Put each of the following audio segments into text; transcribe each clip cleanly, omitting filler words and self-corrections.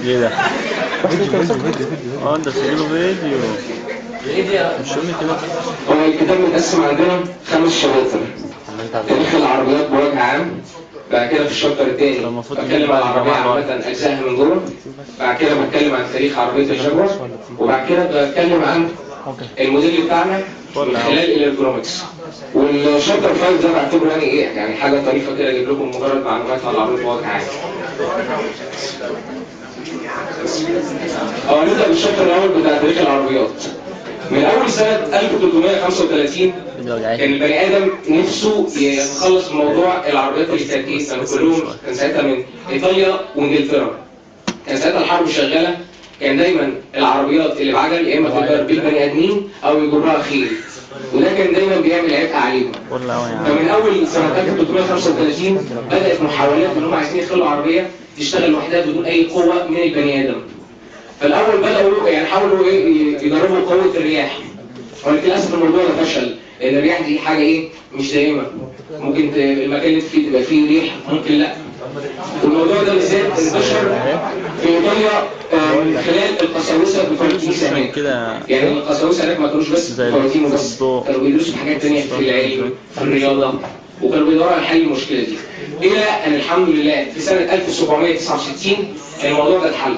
ايه ده؟ اه انت بتسجله فيديو؟ مش قولي كده. هو الكتاب متقسم عندنا 5 chapters. تاريخ العربيات بوجه عام، بعد كده في ال chapter الثاني بتكلم عن العربية عامة أجزائها من جوه، بعد كده بتكلم عن تاريخ عربية الجاكوار، وبعد كده بتكلم عن الموديل بتاعنا من خلال ال ergonomics. وال chapter 5 ده بعتبره يعني ايه، يعني حاجة طريفة كده اجيب لكم مجرد معلومات عن العربية بوجه عام. نبدأ بال chapter الأول بتاع تاريخ العربيات. من أول سنة 1335 كان البني آدم نفسه يتخلص من موضوع العربيات اللي كانت إيه، كانوا كلهم كان ساعتها من إيطاليا وإنجلترا. كان ساعتها الحرب شغالة، كان دايما العربيات اللي بعجل يا إما تتجر بالبني آدمين أو يجرها خيل، وده كان دايما بيعمل عبء عليهم. فمن أول سنة 1335 بدأت محاولات إن هم عايزين يخلوا عربية تشتغل لوحدها بدون أي قوة من البني آدم. فالأول بدأوا يعني حاولوا إيه يجربوا قوة الرياح، ولكن للأسف الموضوع ده فشل، لأن الرياح دي حاجة إيه مش دائمة، ممكن المكان اللي فيه تبقى فيه ريح، ممكن لأ. والموضوع ده بالذات انتشر في إيطاليا من خلال القساوسة بتوع الكنيسة هناك. يعني القساوسة هناك ما كانوش بس بتوع الدين وبس، كانوا بيدرسوا حاجات تانية في العلم، في الرياضة، وكانوا بيدوروا على حل المشكلة دي. إلى أن الحمد لله في سنة 1769 الموضوع ده اتحل.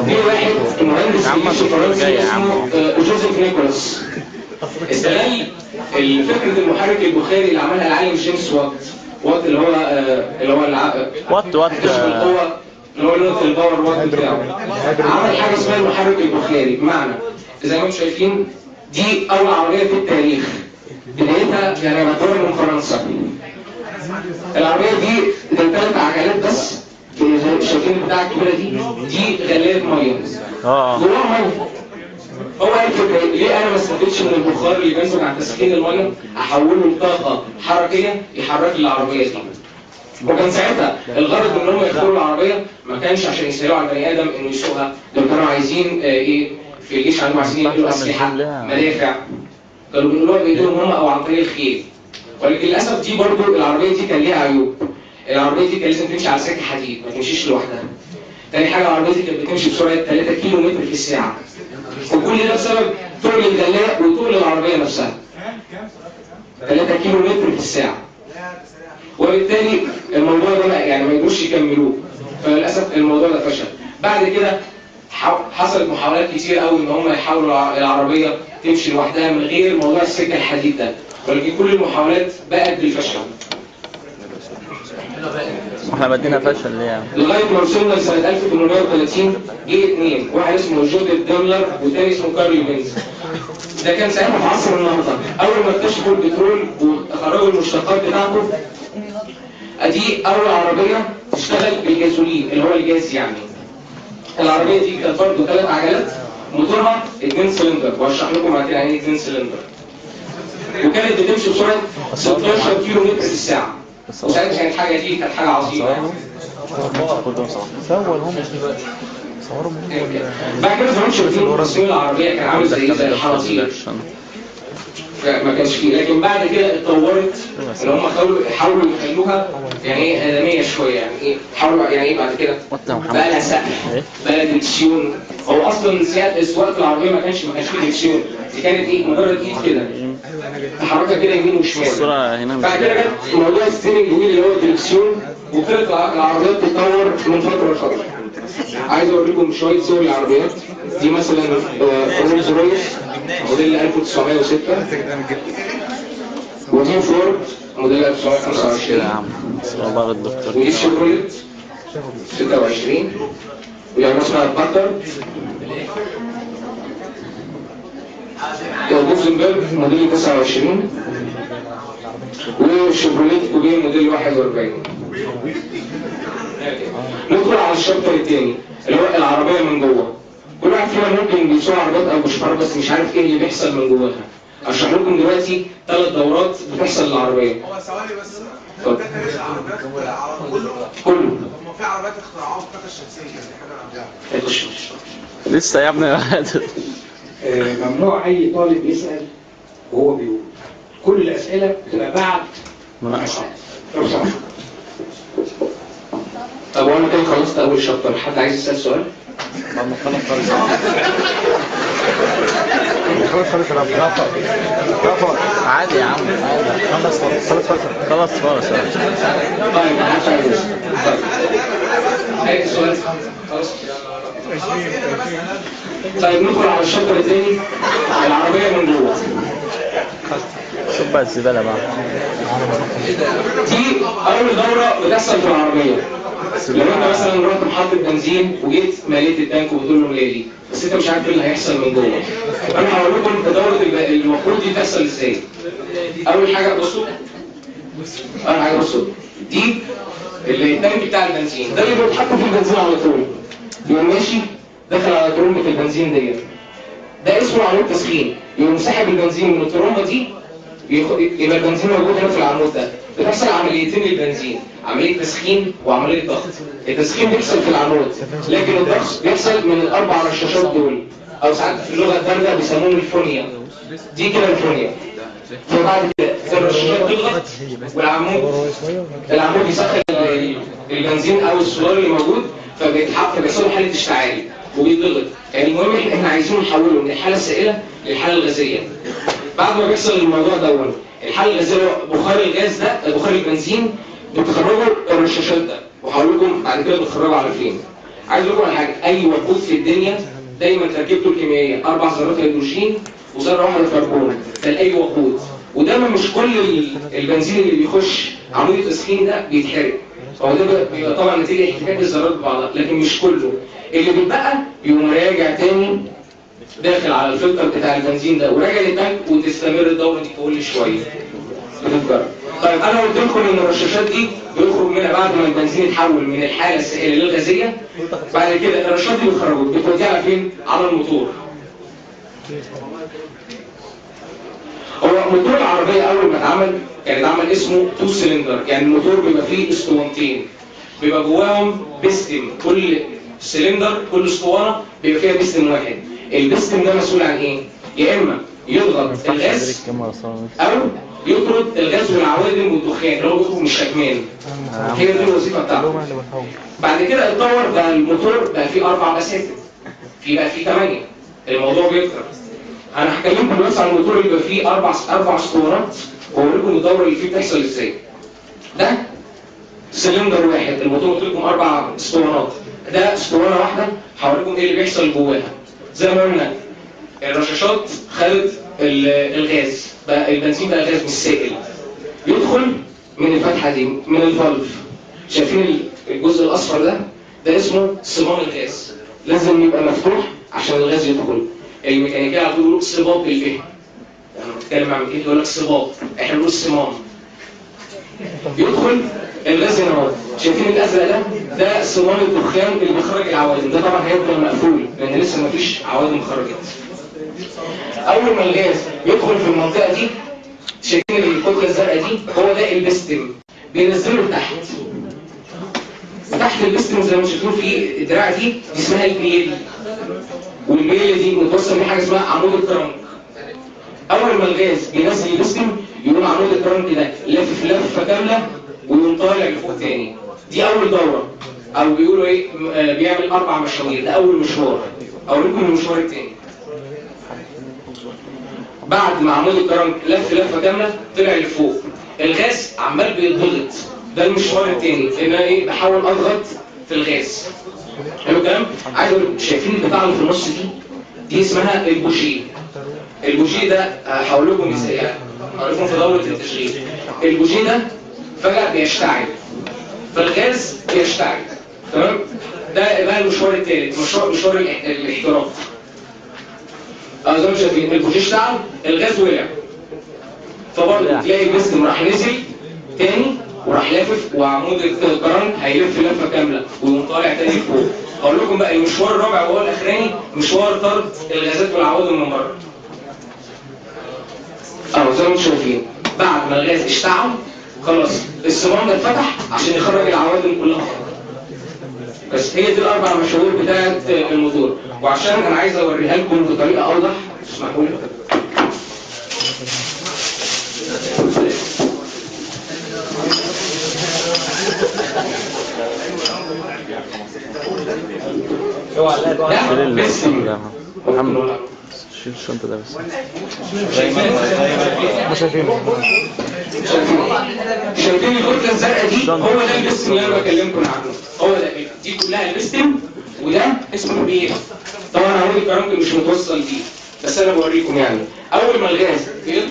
في واحد مهندس فرنسي اسمه جوزيف نيكولاس استغل فكرة المحرك البخاري اللي عملها العالم جيمس وات، وات اللي هو وات القوة اللي هو نقطة ال power وات بتاعه، عمل حاجة اسمها المحرك البخاري. بمعنى زي ما انتم شايفين دي أول عربية في التاريخ، بدايتها يعني مطورة من فرنسا. العربية دي ده 3 عجلات بس، شايفين البتاعة الكبيرة دي، دي غلاية مية جواها مية. هو قال الفكرة ليه أنا ما استفدتش من البخار اللي بينتج عن تسخين المية أحوله لطاقة حركية يحرك لي العربية دي. وكان ساعتها الغرض من ان هم يختاروا العربية ما كانش عشان يسهلوا على البني آدم إنه يسوقها، دول كانوا عايزين إيه في الجيش عندهم عايزين يعملوا أسلحة مدافع، كانوا بيقولوها بإيديهم هم أو عن طريق الخيل. ولكن للأسف دي برضو العربية دي كان ليها عيوب. العربية دي كان لازم تمشي على سكة حديد، ما تمشيش لوحدها. تاني حاجة العربية دي كانت بتمشي بسرعة 3 كيلو متر في الساعة. وكل ده بسبب طول الغلاء وطول العربية نفسها. 3 كيلو متر في الساعة. وبالتالي الموضوع ده يعني ما يقدروش يكملوه. فللأسف الموضوع ده فشل. بعد كده حصلت محاولات كتير قوي ان هم يحاولوا العربية تمشي لوحدها من غير موضوع السكة الحديد ده، ولكن كل المحاولات بقت بالفشل. احنا بدينا فشل ليه يعني؟ لغاية ما وصلنا لسنه 1830 جه اثنين، واحد اسمه جوزيف دايملر والثاني اسمه كارل بنز. ده كان ساعتها في عصر النهضة، اول ما اكتشفوا البترول وخرجوا المشتقات بتاعته، ادي اول عربية تشتغل بالجازولين اللي هو الجاز يعني. العربية دي كانت برضه 3 عجلات، موتورها 2 سلندر، وهشرح لكم بعد كده يعني ايه 2 سلندر. وكانت بتمشي بسرعة 16 كيلو متر في الساعة. وساعتها كانت الحاجة دي كانت حاجة عظيمة. بعد كده زمان شايفين تصميم العربية كان عامل زي الحراطير، ما كانش فيه. لكن بعد كده اتطورت ان هم حاولوا يخلوها يعني ايه آدمية شوية، يعني ايه حاولوا يعني ايه بعد كده بقى لها سقف، بقى لها دريكسيون. هو اصلا سواقة العربية ما كانش فيه دريكسيون، دي كانت ايه مجرد ايد كده تحركها كده يمين وشمال. بعد كده جت موضوع ال steering wheel اللي هو الدريكسيون، وابتدت العربيات تتطور من فترة لفترة. عايز اوريكم شوية صور العربيات دي، مثلا رولز رويس موديل 1906، ودي فورد موديل 1925، ودي شيفروليت 26، ودي عربية اسمها باكارد، دوزنبرج موديل 29، وشيفروليت كوبيه موديل 41. ندخل على ال chapter الثاني اللي هو العربية من جوه. كل واحد فينا ممكن بيسوق عربيات او بيشوف عربيات بس مش عارف ايه اللي بيحصل من جواها. اشرح لكم دلوقتي 3 دورات بتحصل للعربية. هو ثواني بس، ده تاريخ العربيات كله؟ كله. طب ما في عربيات اخترعوها بالطاقة الشمسية، دي حاجة لسه يا ابني. ممنوع اي طالب يسال وهو بيقول، كل الاسئلة بتبقى بعد مناقشة. لو سمحت. كده خلصت اول chapter. حد عايز يسال سؤال؟ بعد ما تخلص خالص. خلص خالص. رفع عادي يا عم، عادي. خلص خالص، خلص خالص، خلص خالص. طيب ما حدش عايز يسال. طيب اي سؤال؟ خلاص. طيب ندخل على ال chapter الثاني، العربية من جوه. شوف بقى الزبالة بقى. دي اول دوره بتحصل في العربية. لو انت مثلا رحت محطة بنزين وجيت مليت التانك وبتقول له ملالي، بس انت مش عارف ايه اللي هيحصل من جوه. انا هقول لكم دوره الوقود دي بتحصل ازاي. اول حاجة بصوا، اول حاجة بصوا، دي التانك بتاع البنزين ده اللي بيتحط فيه البنزين على طول، يقوم ماشي داخل على ترمبه البنزين ديت، ده اسمه عمود تسخين. يقوم ساحب البنزين من الترمبه دي، يبقى البنزين موجود هنا في العمود ده. بتحصل عمليتين للبنزين، عملية تسخين وعملية ضغط. التسخين بيحصل في العمود، لكن الضغط بيحصل من الاربع رشاشات دول، او ساعات في اللغة الدارجة بيسموهم الفونيا. دي كده الفونيا. فبعد كده الرشاشات تضغط والعمود العمود يسخن البنزين او السولار اللي موجود، فبيتحط، فبيحصل له حاله اشتعال وبيتضغط. يعني المهم احنا عايزين نحوله من الحالة السائلة للحالة الغازية. بعد ما بيحصل الموضوع ده، الحالة الغازية بخار الغاز ده، بخار البنزين بتخرجه الرشاشات ده، وهقول لكم بعد كده بتخرجه على فين. عايز اقول لكم على حاجة، اي وقود في الدنيا دايما تركيبته الكيميائية 4 ذرات هيدروجين وذره واحدة كربون، ده لاي وقود. ودايما مش كل البنزين اللي بيخش عمود التسخين ده بيتحرق، هو ده بيبقى طبعا نتيجة احتكاك الذرات ببعضها، لكن مش كله. اللي بيتبقى بيقوم راجع تاني داخل على الفلتر بتاع البنزين ده وراجع للتانك، وتستمر الدورة دي كل شوية بتتكرر. طيب انا قلت لكم ان الرشاشات دي بيخرج منها بعد ما البنزين يتحول من الحالة السائلة للغازيه، بعد كده الرشاشات دي بتخرجه، بتوديها على فين؟ على الموتور. هو موتور العربية اول ما اتعمل كان اتعمل اسمه two cylinder، يعني الموتور بيبقى فيه اسطوانتين بيبقى جواهم بستم، كل سلندر كل اسطوانة بيبقى فيها بستم واحد. البستم ده مسؤول عن ايه؟ يا اما يضغط الغاز او يطرد الغاز والعوادم والدخان اللي هو بيخرج من الشكمان. هي دي الوظيفة بتاعته. بعد كده اتطور بقى الموتور بقى فيه 4 بساتم، في بقى فيه 8، الموضوع بيكتر. انا هكلمكم دلوقتي عن الموتور اللي بيبقى فيه اربع اسطوانات، واوريكم الدورة اللي فيه بتحصل ازاي. ده سلندر واحد، الموتور قلت لكم 4 اسطوانات، ده اسطوانة واحدة، هوريكم ايه اللي بيحصل جواها. زي ما قلنا الرشاشات خدت الغاز، بقى البنزين بقى غاز مش سائل، يدخل من الفتحة دي من ال valve. شايفين الجزء الاصفر ده؟ ده اسمه صمام الغاز، لازم يبقى مفتوح عشان الغاز يدخل. الميكانيكية على طول يقولوا صباب بالفهم، يعني لما بتتكلم مع ميكانيكي يقول لك صباب، احنا بنقول صمام. يدخل الغاز هنا اهو، شايفين الازرق ده؟ ده صمام الدخان اللي بيخرج العوادم، ده طبعا هيفضل مقفول لان لسه مفيش عوادم خرجت. اول ما الغاز يدخل في المنطقة دي، شايفين الكتلة الزرقاء دي؟ هو ده البستم، بينزله لتحت. تحت البستم زي ما شايفين في الدراع دي اسمها البيل، والبيل دي متوصل بحاجة اسمها عمود الكرنك. اول ما الغاز بينزل البستم يقوم عمود الكرنك ده لافف لفه كاملة ويقوم طالع لفوق تاني. دي اول دوره، او بيقولوا ايه، بيعمل 4 مشاوير. ده اول مشوار، اوريكم المشوار التاني. بعد ما عمود الكرنك لف لفه كاملة طلع لفوق، الغاز عمال بيتضغط، ده المشوار التاني، ان انا ايه، بحاول اضغط في الغاز. حلو الكلام؟ عايز اقول شايفين البتاعه اللي في النص دي؟ دي اسمها البوجيه. البوجيه ده هقول لكم ازاي، يعني هقول لكم في دوره التشغيل. البوجيه ده فجأة بيشتعل، فالغاز بيشتعل، تمام؟ ده بقى المشوار الثالث، مشوار الاحتراق. زي ما شايفين البوجيه اشتعل، الغاز ولع، فبرضه تلاقي البستم راح نزل تاني وراح لافف، وعمود الكرنك هيلف لفه كاملة ويقوم طالع تاني لفوق. اقول لكم بقى المشوار الرابع وهو الاخراني، مشوار طرد الغازات والعوادم من بره. زي ما انتم شايفين بعد ما الغاز اشتعل خلاص الصمام ده اتفتح عشان يخرج العوادم كلها. بس هي دي الاربع مشاوير بتاعت الموتور. وعشان انا عايز اوريها لكم بطريقة اوضح تسمحوا لي. ده بيستم. محمد شيل الشنطة ده بس. مش شايفين. شايفين الكتلة الزرقاء دي؟ هو ده البستم اللي انا بكلمكم عنه، هو ده، دي كلها البستم، وده اسمه بيف. طبعا عمود الكرنك مش متوصل بيه، بس انا بوريكم يعني. اول ما الغاز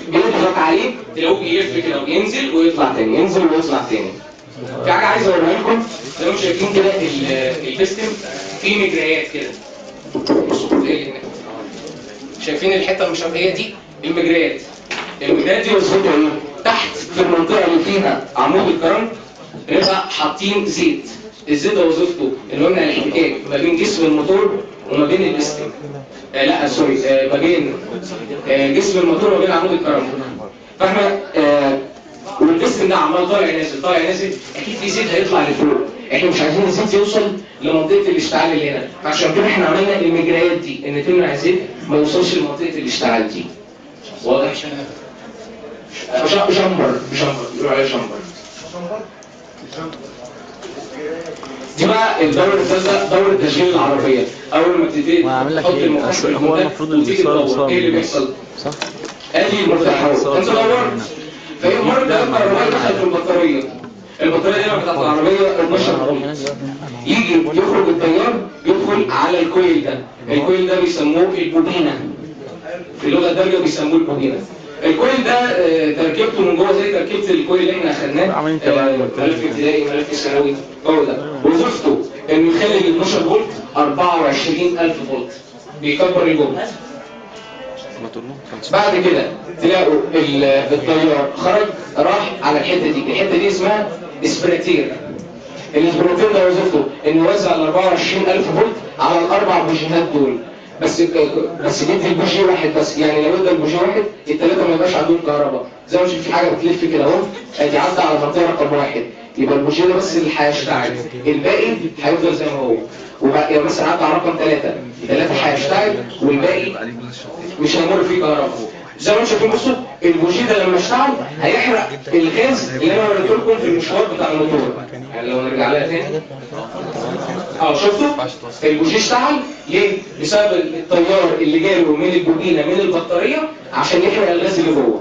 بيضغط عليه تلاقوه بيلف كده وينزل ويطلع تاني، ينزل ويطلع تاني. في حاجة عايز اوريها لكم، زي ما انتم شايفين كده البستم فيه مجريات كده. بصوا ايه اللي هناك، شايفين الحتة المشابهيه دي؟ المجريات. المجريات دي وظيفتها ايه؟ تحت في المنطقة اللي فيها عمود الكرنك بنبقى حاطين زيت. الزيت ده وظيفته انه يمنع الاحتكاك ما بين جسم الموتور وما بين البستم. لا sorry، ما بين جسم الموتور وما بين عمود الكرنك. فاحنا والبستم ده عمال طالع نازل طالع نازل، اكيد في زيت هيطلع لفوق. احنا مش عايزين الزيت يوصل لمنطقه الاشتعال اللي هنا، فعشان كده احنا عملنا المجريات دي ان تمنع الزيت ما يوصلش لمنطقه الاشتعال دي. واضح؟ شمبر، شمبر بيقولوا عليه شمبر. دي بقى الدورة الثالثة، دورة تشغيل العربية. أول ما تبتدي تحط المفتاح، هو المفروض اللي بيصور، ايه اللي بيحصل؟ صح؟ ادي المفتاح اهو، انت دورت، فهي مرة الكهرباء دخلت في البطارية. البطارية دي بتاعت العربية 12 فولت. يجي يخرج التيار يدخل على ال coil ده، ال coil ده بيسموه البوبينة. في اللغة الدارجة بيسموه البوبينة. ال coil ده تركيبته من جوه زي تركيبة ال coil اللي احنا اخدناه ملف ابتدائي ملف ثانوي، هو ده. وظيفته انه يخلي ال 12 فولت 24000 فولت، بيكبر الجهد. بعد كده تلاقوا التيار خرج راح على الحتة دي، الحتة دي اسمها اسبراتير. الاسبراتير ده وظيفته انه يوزع ال 24000 فولت على الاربع بوجيهات دول، بس بيدي البوجيه واحد بس، يعني لو ادى البوجيه واحد الثلاثة ما يبقاش عندهم كهرباء. زي ما شفت في حاجة بتلف كده اهو، ادي عدى على منطقة رقم واحد، يبقى البوجيه ده بس اللي هيشتعل، الباقي هيفضل زي ما هو. وبقى مثلا عدى على رقم 3، 3 هيشتعل والباقي مش هيمر فيه كهرباء. زي ما انتم شايفين بصوا البوجيه ده لما اشتعل هيحرق الغاز اللي انا وريته لكم في المشوار بتاع الموتور. يعني لو نرجع لها تاني، شفتوا البوجيه اشتعل ليه؟ بسبب التيار اللي جاله من البوبينه من البطارية عشان يحرق الغاز اللي جوه.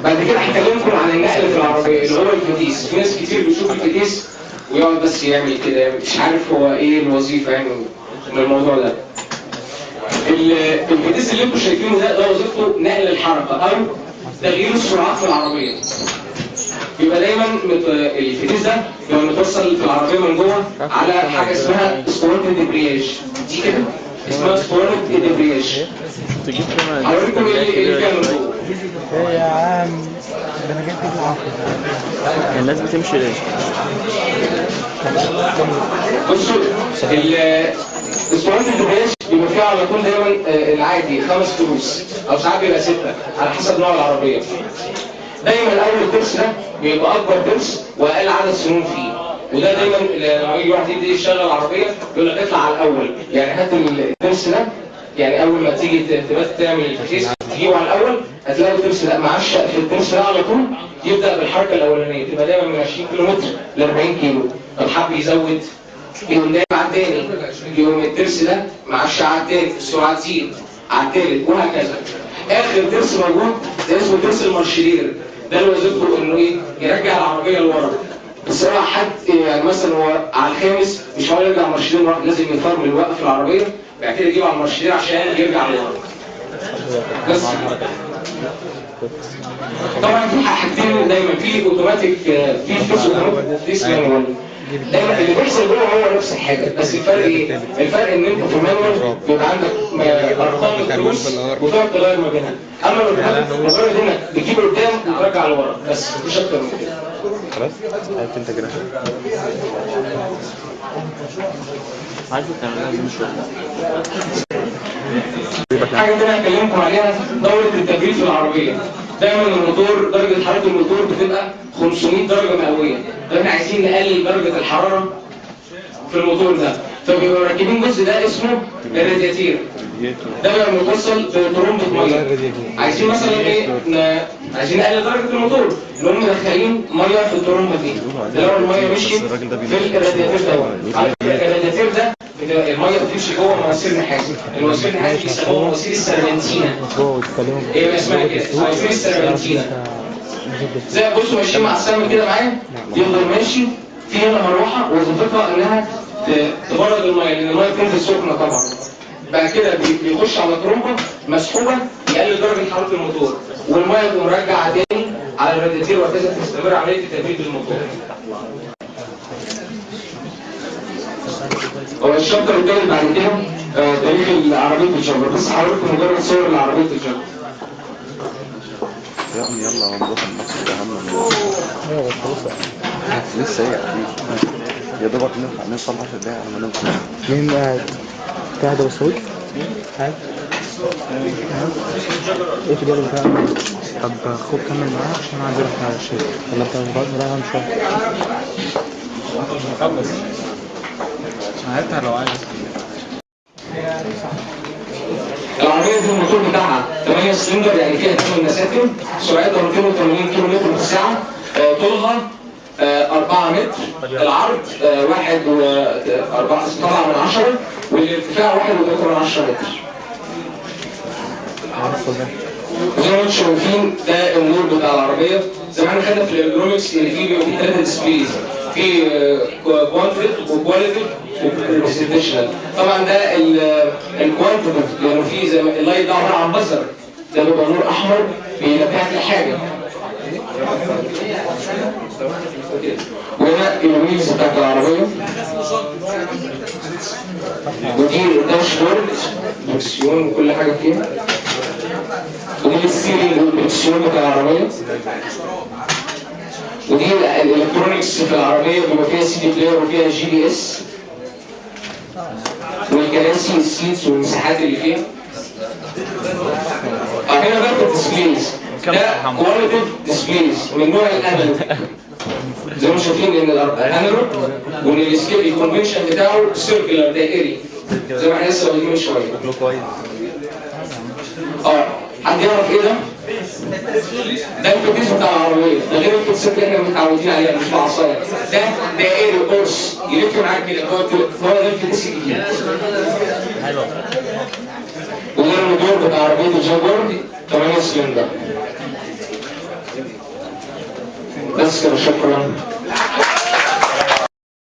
بعد كده هكلمكم عن النقل في العربية اللي هو الفتيس. في ناس كتير بتشوف الفتيس ويقعد بس يعمل كده، مش عارف هو ايه الوظيفة يعني من الموضوع ده. الفتيس اللي انتم شايفينه ده وظيفته نقل الحركة او تغيير السرعات في العربية. بيبقى دايما الفتيس ده بيبقى متوصل في العربية من جوه على حاجة اسمها اسطوانة ال débrayage، دي كده اسمها اسطوانة ال débrayage. هوريكم ايه اللي فيها من جوه. ايه يا عم ده انا جبت بالعافية. الناس بتمشي ليه؟ بصوا اسطوانة ال débrayage بيبقى فيها على طول دايما العادي 5 تروس او ساعات بيبقى 6 على حسب نوع العربية. دايما اول ترس ده بيبقى اكبر ترس واقل عدد سنون فيه، وده دايما لما يجي واحد يبتدي يشتغل العربية يقول لك اطلع على الاول، يعني هات الترس ده، يعني اول ما تيجي تبات تعمل الفتيس تجيبه على الاول هتلاقي الترس ده معشق في الترس ده على طول، يبدا بالحركة الاولانية تبقى دايما من 20 كيلو متر ل 40 كيلو. طب حب يزود يقوم دايما على الثاني، يقوم الترس ده معشق على الثاني، السرعة تزيد على الثالث وهكذا. اخر ترس موجود ده اسمه ترس ال marche arrière، ده اللي وظيفته انه ايه؟ يرجع العربية لورا. بس اوعى حد يعني مثلا هو على الخامس مش هو يرجع marche arrière، لازم يفرمل يوقف العربية بعد كده يجيب على ال marche arrière عشان يرجع لورا. بس طبعا في حاجتين دايما، في اوتوماتيك، في فتيس اوتوماتيك وفتيس manual. دايما اللي بيحصل جوه هو نفس الحاجة، بس الفرق ايه؟ الفرق ان انت في ال manual بيبقى عندك ارقام التروس وتقعد تغير ما بينها، اما الاوتوماتيك مجرد انك بتجيب قدام وترجع لورا بس، مفيش اكتر من كده. خلاص عرفت انت كده. عايز تعملها زي شوية. حاجة تانية هكلمكم عليها دوره التبريد في العربية. دايما الموتور درجه حرارة الموتور بتبقى 500 درجه مئوية، طب احنا عايزين نقلل درجه الحرارة في الموتور ده، فبيبقوا راكبين جزء ده اسمه الرادياتير، ده بيبقى متوصل بطرمبه مية. عايزين مثلا ايه احنا عايزين نقلل درجه الموتور، نقوم مدخلين مية في الترمبه دي. ده لو المية مشيت في الرادياتير ده، على فكرة الرادياتير ده المية بتمشي جوه مواسير نحاس، المواسير النحاس بيسموها مواسير السربنتينه. ايه اسمها كده؟ مواسير السربنتينه. زي بصوا ماشيين مع السهم كده معايا، يفضل ماشي في هنا مروحة وظيفتها انها تبرد المية، لان المية بتنزل سخنة طبعا. بعد كده بيخش على ترمبه مسحوبه يقلل درجه حرارة الموتور، والمية تقوم راجعه تاني على الرادياتير، وهكذا تستمر عملية التبريد بالموتور. هو ال chapter التاني بعد كده تاريخ العربية الجاجوار، بس حضرتك مجرد صور لعربيه الجاجوار. يا ابني يلا هنروح الماتش ده اهم من لسه ايه يا حبيبي؟ يا دوبك نلحق نوصل 10 دقايق على ما نوصل. مين قاعد؟ قاعد ابو سعود؟ قاعد؟ ايه في الجدول بتاعك؟ طب خد كمل معاه عشان انا عايز اروح على الشيخ، ولا انت مش رايح؟ مش رايح. خلص هاتها لو عايز. العربية دي الموتور بتاعها 8 سلندر، يعني فيها 8 نساتم، سرعتها 280 كيلو متر في الساعة، طولها 4 متر، العرض 1.4، والارتفاع 1.3 متر. زي ما انتم شايفين ده النور بتاع العربية. زي ما احنا خدنا في ال ergonomics ان في بيبقى في 3 displays، في quantitative و qualitative و representational. طبعا ده ال quantitative لانه في زي ال light ده عبارة عن buzzer، ده بيبقى نور احمر بينبهك لحاجة. وهنا ال wheels بتاعت العربية، ودي ال dashboard دركسيون وكل حاجة فيها، ودي ال steering والدركسيون بتاع العربية، ودي ال electronics في العربية بيبقى فيها CD player وفيها GPS، والكراسي وال seats والمساحات اللي فيها. هنا بقى ال displays، ده qualitative displays من نوع ال analog. زي ما شايفين ان ال analog وان ال scale ال convention بتاعه circular دائري زي ما احنا لسه قايلين من شوية. حد يعرف ايه ده؟ ده الفتيس بتاع العربية، ده غير الفتيس اللي احنا متعودين عليها مش بعصاية، ده دائري قرص يلف معاك كده، هو ده الفتيس الجديد. وده الموتور بتاع عربية الجاجوار 8 سلندر. بس كده، شكرا.